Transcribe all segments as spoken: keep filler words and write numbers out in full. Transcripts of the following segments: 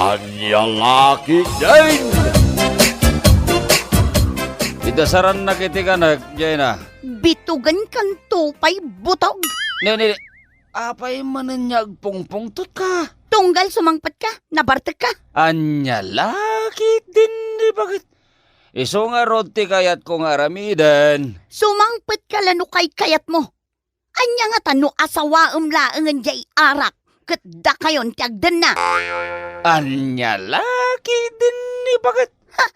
Ania la ketdin? Idasarannak iti kanek, Jenna. Bitugenkanto pay, Butog. Ne, ne, apay manen nga agpungpungtotka? Tunggal sumangpetka, nabartekka. Ania la ketdin ni baket? Isu ngarud ti kayatko nga aramiden. Sumangpetka la no kaykayatmo. Ania ngata no asawaem laengen diay arak ket dakayon ti agdenna? Ania la ketdin ni baket? Ha?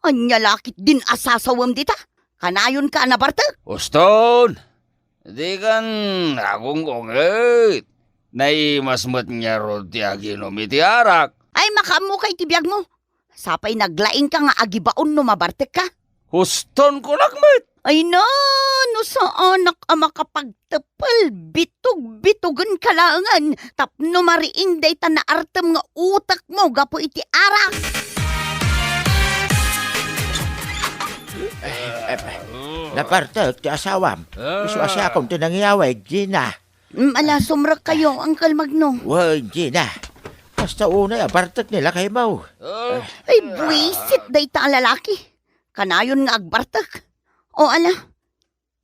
Ania la ketdin a sasawem dita? Kanayonka a nabartek? Uston, dikan agung-unget. Naimas met ngarud ti aginom iti arak. Ay, makaammoka iti biagmo. Sapay naglaingka nga agibaon no mabartekka. Uston, kunak met. Ay na, no saanak a makapagtepel, bitog-bitogenka laengen tapno mariing dayta naartem nga utekmo gapu iti arak. Eh, eh, nabartek ti asawam. Isu a siakon ti nangyawid, Jenna. Mm, ala, sumrekkayo, Uncle Magno. Wen, Jenna. Kasta unay a bartek ni lakaymo. Ay, buisit dayta a lalaki. Kanayon nga agbartek. O, ala,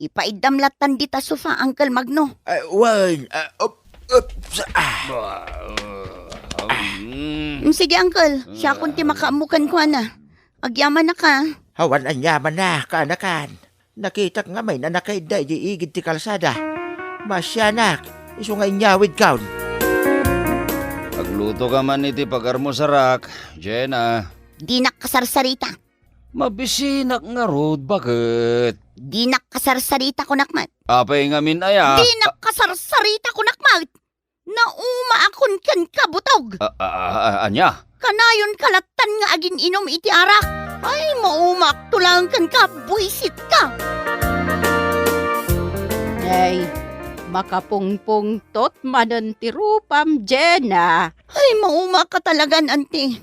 ipaiddam lattan dita sofa, Uncle Magno. Ay, wen, ah, up, up, sa, ah. Mm, sige, Uncle. Siakon ti makaammo kenkuana. Agyamanak a. Awan aniamanna, kaanakan. Nakitak ngamin a nakaidda idiay igid ti kalsada. Maasianak, isu nga inyawidkon. Aglutoka man iti pagarmusarak, Jenna. Dinak kasarsarita. Mabisinak ngarud, baket. Dinak kasarsarita, kunak met. Apay ngamin aya? Dinak kasarsarita, kunak met. Naumaakon kenka, Butog. A, a, a, ania? Kanayonka lattan nga agin-inom iti arak. Ay, maumaakto laeng kenka, buisitka. Ay, makapungpungtot manen ti rupam, Jenna. Ay, maumaakka talagan, anti.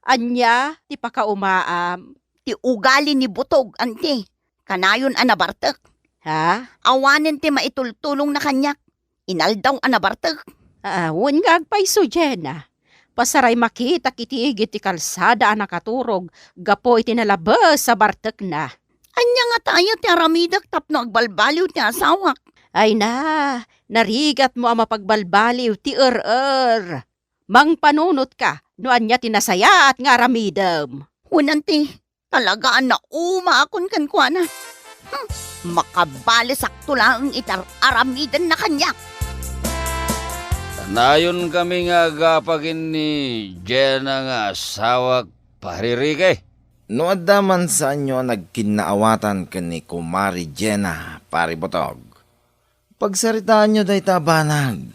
Ania ti pakaumaam? Ti ugali ni Butog, anti. Kanayon a nabartek. Ha? Awanen ti maitultulongna kaniak. Inaldaw a nabartek. Ah, wen nga agpayso, Jenna. Pasaray makitak iti igid ti kalsada a nakaturog gapu iti nalabes a bartekna. Ania ngata aya ti aramidek tapno agbalbaliw ti asawak? Ay na, narigatmo a mapagbalbaliw ti er-er. Mangpanunotka no ania ti nasayaat nga aramidem. Wen, anti, talaga a naumaakon kenkuana. Hmm, makabalesakto laeng iti ar-, aramidenna kaniak. Kanayonkami nga agapag ken ni Jenna nga asawak, Pari Ricky. No adda man saanyo a nagkinnaawatan ken ni Kumari Jenna, Pari Butog, pagsaritaanyo dayta a banag.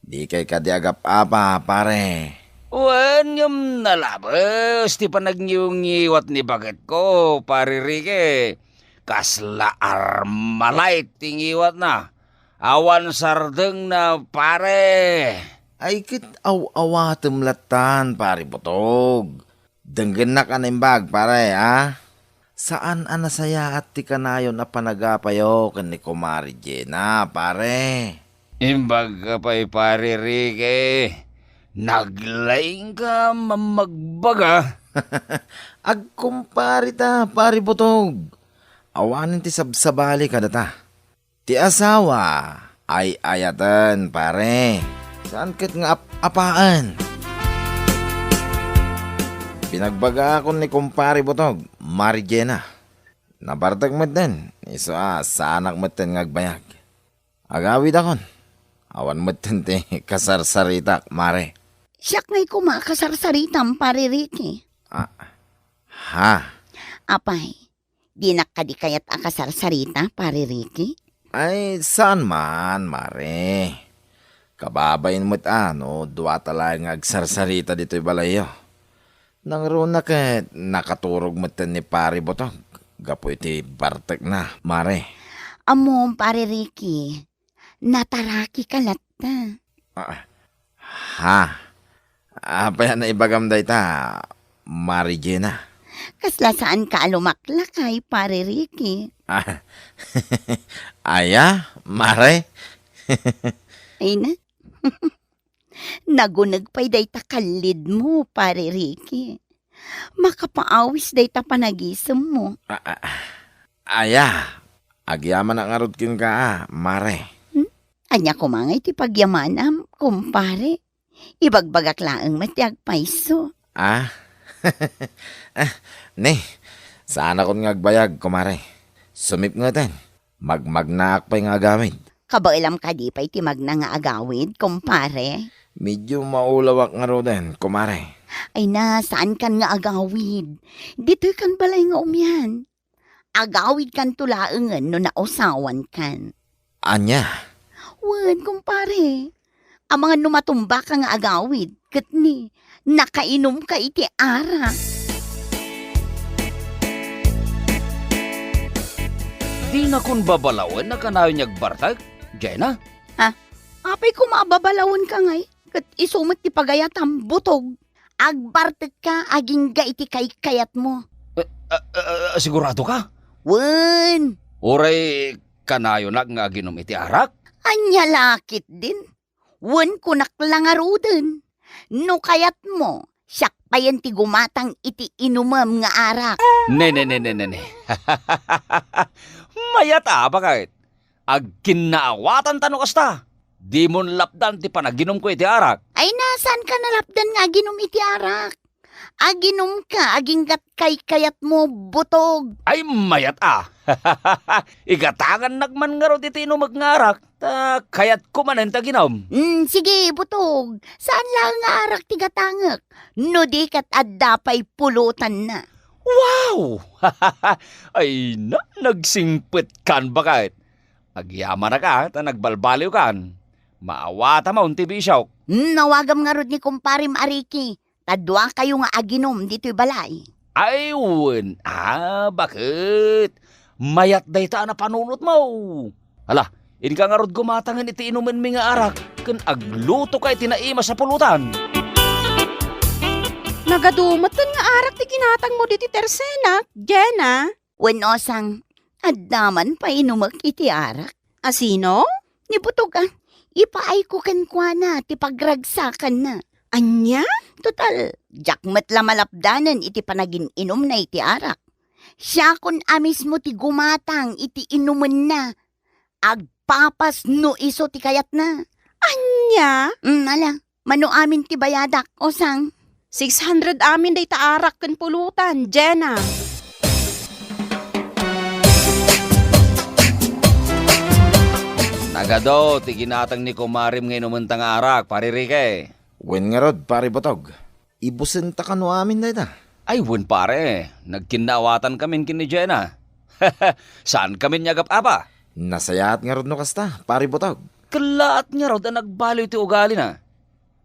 Dikay kadi agap-apa, pare? Wen, ngem nalabes ti panagngiwngiwat ni baketko, Pare Ricky. Kasla Armalite ti ngiwatna. Awan sardengna, pare. Ay, ket aw-awatem lattan, Pare Butog. Denggennak a naimbag, pare, a? Saan a nasayaat ti kanayon a panagapayo ken ni Kumare Jenna, pare. Imbagka pay, Pare Ricky. Naglaingka a mammagbaga. Agkumpare ta, Pare Butog. Awanen ti sabsabali kadata. Ti asawa, ay-ayaten, pare. Saan ket nga ap-apaen. Pinagbagaakon ni Kumpare Butog, Mari Jenna. Nabartek metten, isu a saanak metten nga agbayag. Agawidakon. Awan metten ti kasarsaritak, Mare. Siak ngay koma a kasarsaritam, Pare Ricky. Ah, ha? Apay, dinak kadi kayat a kasarsarita, Pare Ricky? Ay, saan man, Mare. Kababain met a no dua ta laeng nga agsarsarita ditoy balayyo. Nangruna ket nakaturog metten ni Pare Butog gapu iti bartekna, Mare. Ammom, Pare Ricky, natarakika latta. Ah, ha? Apay a naibagam dayta, Mari Jenna? Kasla saanka a lumaklakay, Pare Ricky. Ah, aya, Mare? Ay na. Naguneg pay dayta kallidmo, Pare Ricky. Makapaawis dayta panagisemmo. A-, a-, aya, agyamanak ngarud kenka, a, mare. Hmm? Ania koma ngay ti pagyamanam, kumpare? Ibagbagak laeng met ti agpayso. Ah? Ah, ne, saanakon nga agbayag, kumare. Sumipngeten, magmagnaak pay nga agawid. Kabaelam kadi pay ti magna nga agawid, kumpare? Medyo maulawak ngaruden, kumare. Ay na, saankan nga agawid. Ditoykan balay nga umian. Agawidkanto laengen no nausawankan. Ania? Wen, kumpare. Amangan no matumbaka nga agawid, ket ni, nakainumka iti arak. Dinakon babalawen a kanayon nga agbartek, Jena? Ha? Apay koma a babalawenka ngay, ket isu met ti pagayatam, butog. Agbartekka agingga iti kaykayatmo. Eh, ah, ah, ah, siguradoka? Wen. Uray kanayonak nga aginum iti arak? Ania la ketdin? Wen, kunak la ngaruden. No kayatmo, siak payen ti gumatang iti inumem nga arak. Ne, ne, ne, ne, ne, ne. Mayat a, baket. Agkinnaawatan ta no kasta. Dimon lapdan ti panaginumko iti arak. Ay na, saanka nalapdan nga aginum iti arak? Aginumka aginggat kaykayatmo, butog. Ay, mayat a. Igatangannak man ngarud iti inumek nga arak, ta kayatko manen ti aginum. Mm, sige, butog. Saan laeng nga arak ti gatangek? No di ket adda pay pulotanna. Wow! Ay na, nagsingpetkan, baket. Agyamanak a, ta nagbalbaliwkan. Maawatam ti bisiok. Mm, awagam ngarud ni kumparem a Ricky, ta duakayo nga aginum ditoy balay. Ay, wen a, baket. Mayat dayta a napanunotmo. Hala, inka ngarud gumatangen iti inumenmi nga arak, ken aglutoka iti naimas a pulotan. Nagadu metten nga arak ti ginatangmo ditoy tersenak, Jena? Wen, Osang, adda man painumek iti arak. A sino? Ni Butog a, ipaayko kenkuana ti pagragsakanna. Ania? Total, diak met la malapdanen iti panagin-inumna iti arak. Siakon a mismo ti gumatang iti inumenna. Agpapas no isu ti kayatna. Ania? Mm, ala, mano amin ti bayadak, Osang? Six hundred amin dayta arak ken pulutan, Jena. Nagadu ti ginatang ni kumarem nga inumenta nga arak, Pare Ricky. Wen ngarud, Pare Butog. Ibusenta kano amin dayta? Ay, wen, pare. Nagkinnaawatan kamin ken ni Jena. Saan kamin nga agap-apa? Nasayaat ngarud no kasta, Pare Butog. Kellaat ngarud a nagbaliw ti ugalina.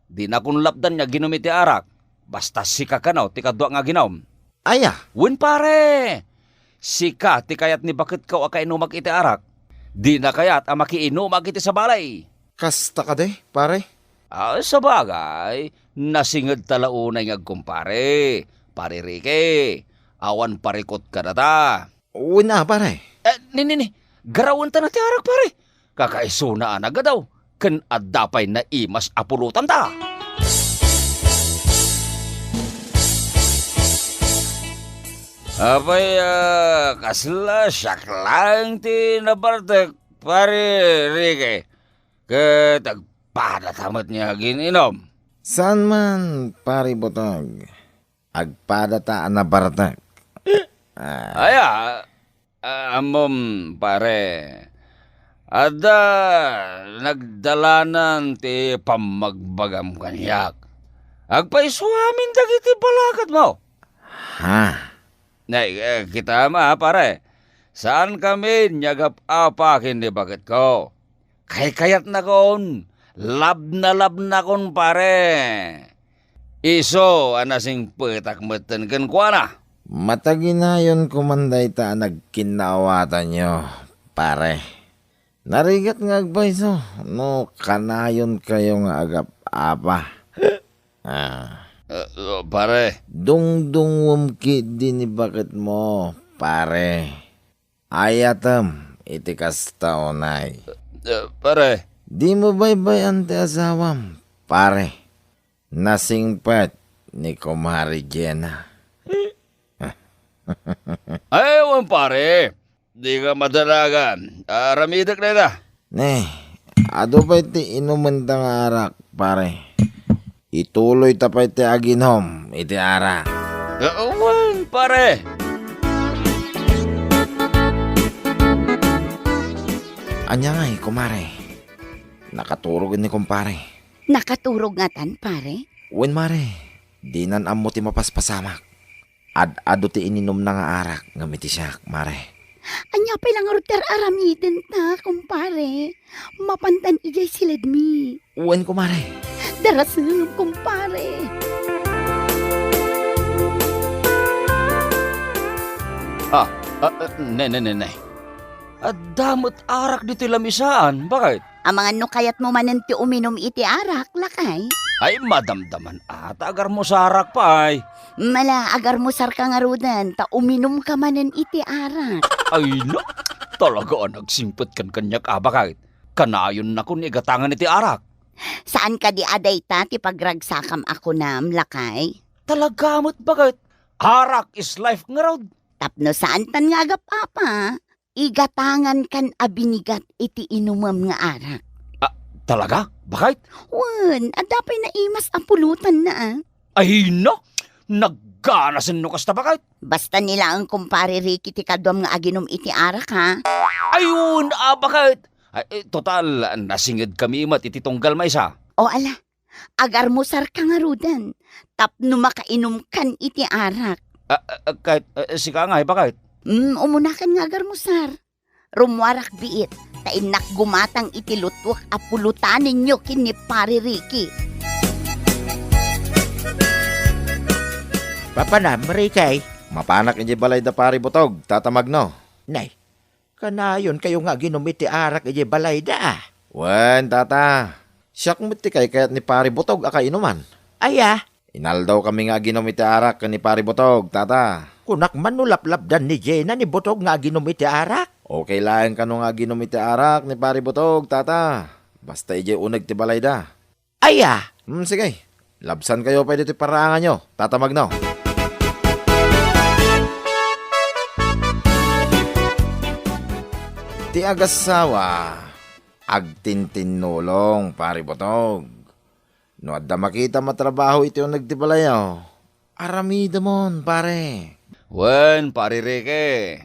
Dinakon lapdan nga aginum iti arak. Basta sika kano ti kaduak nga aginum. Aya? Wen, pare. Sika ti kayat ni baketko a kainumak iti arak. Dina kayat a makiinumak iti sabali. Kasta kadi, pare? Ah, sabagay, nasingedta la unay nga agkumpare, Pare Ricky. Awan parikut kadata. Wen a, pare. Eh, ni, ni, ni, garawenta na ti arak, pare. Kakaisuna a nagadu, ken adda pay naimas a pulotanta. Apay, ah, kasla siak laeng ti nabartek, Pare Ricky, ket agpadata met nga agin-inum. Saan man, Pare Butog. Agpadata a nabartek. Ah. Aya, ah, ammom, pare, adda nagdalanan ti pammagbagam kaniak. Agpayso amin dagiti balakatmo. Ha? Nay, eh, kitam a, pare, saan kamin nga agap-apa ken ni baketko. Kaykayatnakon, labnalabnakon, pare. Isu a nasingpetak metten kenkuana. Mataginayonko man dayta a nagkinnaawatanyo, pare. Narigat nga agpayso no kanayonkayo nga agap-apa. Ah. Eh, pare. Dungdungngoem ketdi ni baketmo, pare. Ayatem iti kasta unay. Eh, pare. Dimo baybay-an ti asawam, Pare, nasingpet ni Kumare Jenna. Ay, wen, pare. Di ka madalagan. Aramidek dayta. Ne, adu pay ti inumenta nga arak, pare. Ituloy ta pay ti aginom iti arak. Ah, wen, pare. Ania ngay, kumare? Nakaturog ni kumpare. Nakaturog ngatan, pare? Wen, mare. Dinan ammo ti mapaspasamak. Ad-adu ti ininumna nga arak ngem iti siak, mare. Ania pay la ngarud ti ar-aramidenta, kumpare? Mapantan idiay siledmi. Wen, kumare. Darasem, kumpare. Ah, ah, ah, ne, ne, ne, ne. Adda met arak ditoy lamisaan, baket? Amangan no kayatmo manen ti uminum iti arak, lakay? Ay, madamdaman a, ta agarmusarak pay. Mala, agarmusarka ngaruden, ta uminumka manen iti arak. Ay, na, talaga a nagsingpet kan kaniak a, baket. Kanayonnakon igatangan iti arak. Saan kadi a dayta ti pagragsakam a kunam, lakay? Talaga met, baket. Arak is life ngarud. Tapno saantan nga agap-apa, igatangankan a binigat iti inumem nga arak. Ah, talaga? Baket? Wen, adda pay naimas a pulutanna, a. Ay, na! Nagganasen no kasta, baket? Basta ni laeng kumpare Ricky ti kaduam nga aginum iti arak, ha? Ay, wen, a, baket? Ay, eh, total, nasingedkami met iti tunggal maysa. O, ala, agarmusarka ngaruden, tapno makainumkan iti arak. Ah, ah, ah, ket, ah, sika ngay, baket? Mm, umunakan nga agarmusar. Rummuarak biit, ta innak gumatang iti lutuek a pulutanenyo ken ni Pare Ricky. Papanam, Ricky? Mapanak idiay balay da Pare Butog, Tata Magno. Nay, kanayonkayo nga aginum iti arak idiay balayda, a? Wen, Tata. Siak met ti kaykayat ni Pare Butog a kainuman. Aya? Inaldawkami nga aginum iti arak ken ni Pare Butog, Tata. Kunak man no laplapdan ni Jenna ni Butog nga aginum iti arak? Okay laeng kano nga aginum iti arak ni Pare Butog, Tata. Basta idiay uneg ti balayda. Aya? Hmm, sige. Labsankayo pay ditoy paraanganyo, Tata Magno. Ti agassawa, agtintinnulong, Pare Butog. No adda makitam a trabaho iti uneg ti balayyo, aramidemon, pare. Wen, Pare Ricky.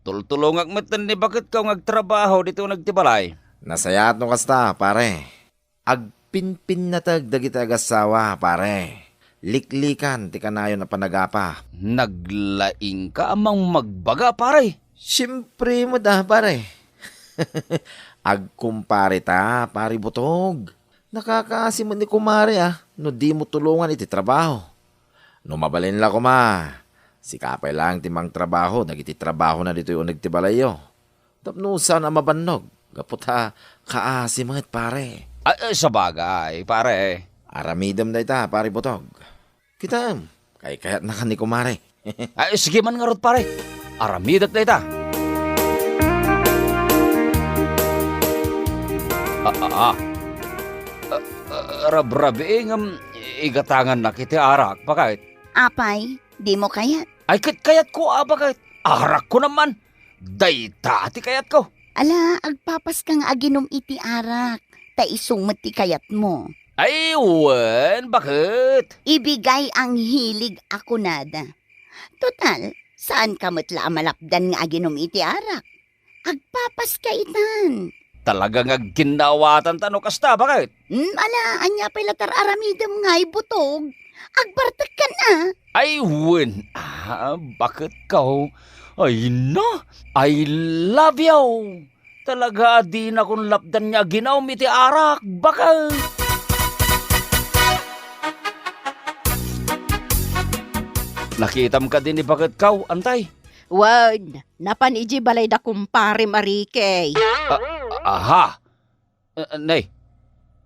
Tultulongak metten ni baketko nga agtrabaho ditoy uneg ti balay. Nasayaat no kasta, pare. Agpinpinnateg dagiti agassawa, pare. Liklikan ti kanayon a panagapa. Naglaingka a mangmagbaga, pare. Siempre met a, pare. Agkumpare ta, Pare Butog. Nakakaasi met ni kumare, a, no dimo tulongan iti trabaho. No mabalin la koma, sika pay laeng ti mangtrabaho dagiti trabahona ditoy uneg ti balayyo. Tapno saan a mabannog, gapu ta kaasi met, pare. Ay, ay, sabagay, pare. Aramidem dayta, Pare Butog. Kitaem, kaykayatnaka ni kumare. Ay, sige man ngarud, pare. Aramidek dayta. Ah, ah, ah. Ah, ah, rabrabii ngem igatangannak iti arak, baket. Apay, dimo kayat? Ay, ket kayatko a, baket. Arakko naman. Dayta ti kayatko. Ala, agpapaska nga aginum iti arak, ta isu met ti kayatmo. Ay, wen, baket? Ibigay ang hilig a kunada. Total, saanka met la a malapdan nga aginum iti arak. Agpapaska itan. Talaga nga agginnaawatan ta no kasta, baket? Hmm, ala, ania pay la ti ar-aramidem ngay, Butog? Agbartekkan a. Ay, wen, a, baketko. Ay, na, I love you. Talaga a dinakon lapdan nga aginum iti arak, baket. Nakitam kadi ni baketko, antay? Wen, napan idiay balay da kumpare Marikey. A-, aha. Eh, nay,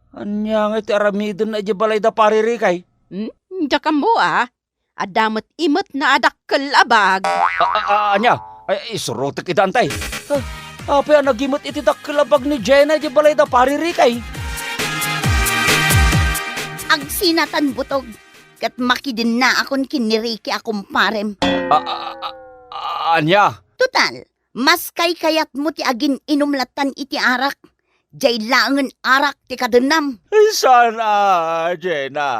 ania nga iti aramidenna idiay balay da Pare Rikay? Hmm? Diak ammo a. Adda met imetna a dakkel a bag. A-, a-, a-, ania? Ay, isurotek ida, antay. Ah, apay a nagimet iti dakkel a bag ni Jenna idiay balay da Pare Rikay? Agsinatan, Butog, ket makidennaakon ken ni Ricky a kumparem. A, a, a, a, ania? Total, mas kaykayatmo ti agin-inum lattan iti arak. Diay laengen arak ti kadennam. Ay, saan a, Jena.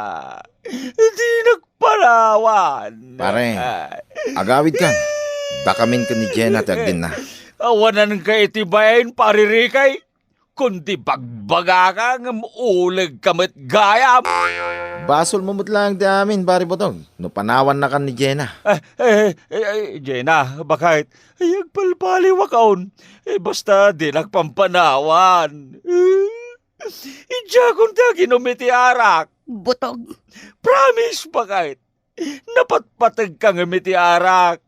Dinak panawan. Pare, ay, agawidkan. Dakamin ken ni Jena ti agdenna. Awananka iti bain, Pare Ricky. Kundi bagbagaka ngem ulegka met gayam. Basolmo met laeng ti amin, Pare Butog, no panawannakan ni Jena. Eh, eh, eh, eh, Jena, bakit? Ay, agpalpaliwakon. Eh, basta dinak pampanawan. Eh, idiakon ti aginum iti arak. Butog. Promise, bakit? Napatpategka ngem iti arak.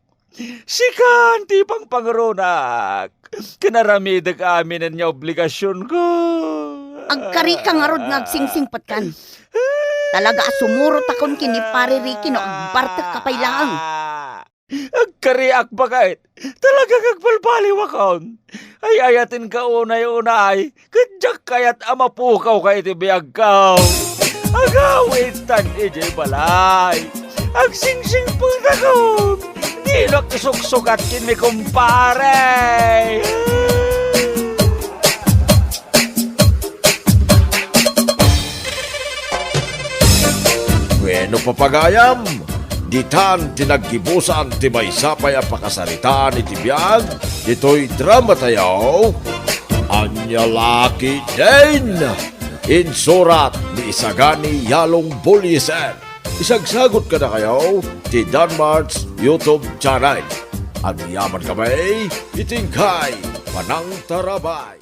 Sikan ti pangpanguronak. Ken aramidek aminen nga obligasionko. Agkarika ngarud nga agsingsingpetkan. Talaga a sumurotakon ken ni Pare Ricky no agbartekka pay laeng. Agkariak, bakit? Talaga nga agbalbaliwakon. Ay-ayatenka unay-unay, ket diak kayat a mapukawka iti biagko. Agawidtan idiay balay. Agsingsingpetakon. Dinak isuksukat ken ni kumpare. Bueno, papagayam, ditan ti naggibusan ti maysa pay a pakasaritaan iti biag ditoy dramatayo. Ania la ketdin? Insurat ni Isagani Yalong Buliesen. Isagsagut kadakayo ti Danmart's YouTube channel. Agyamankami iti inkay panangtarabay.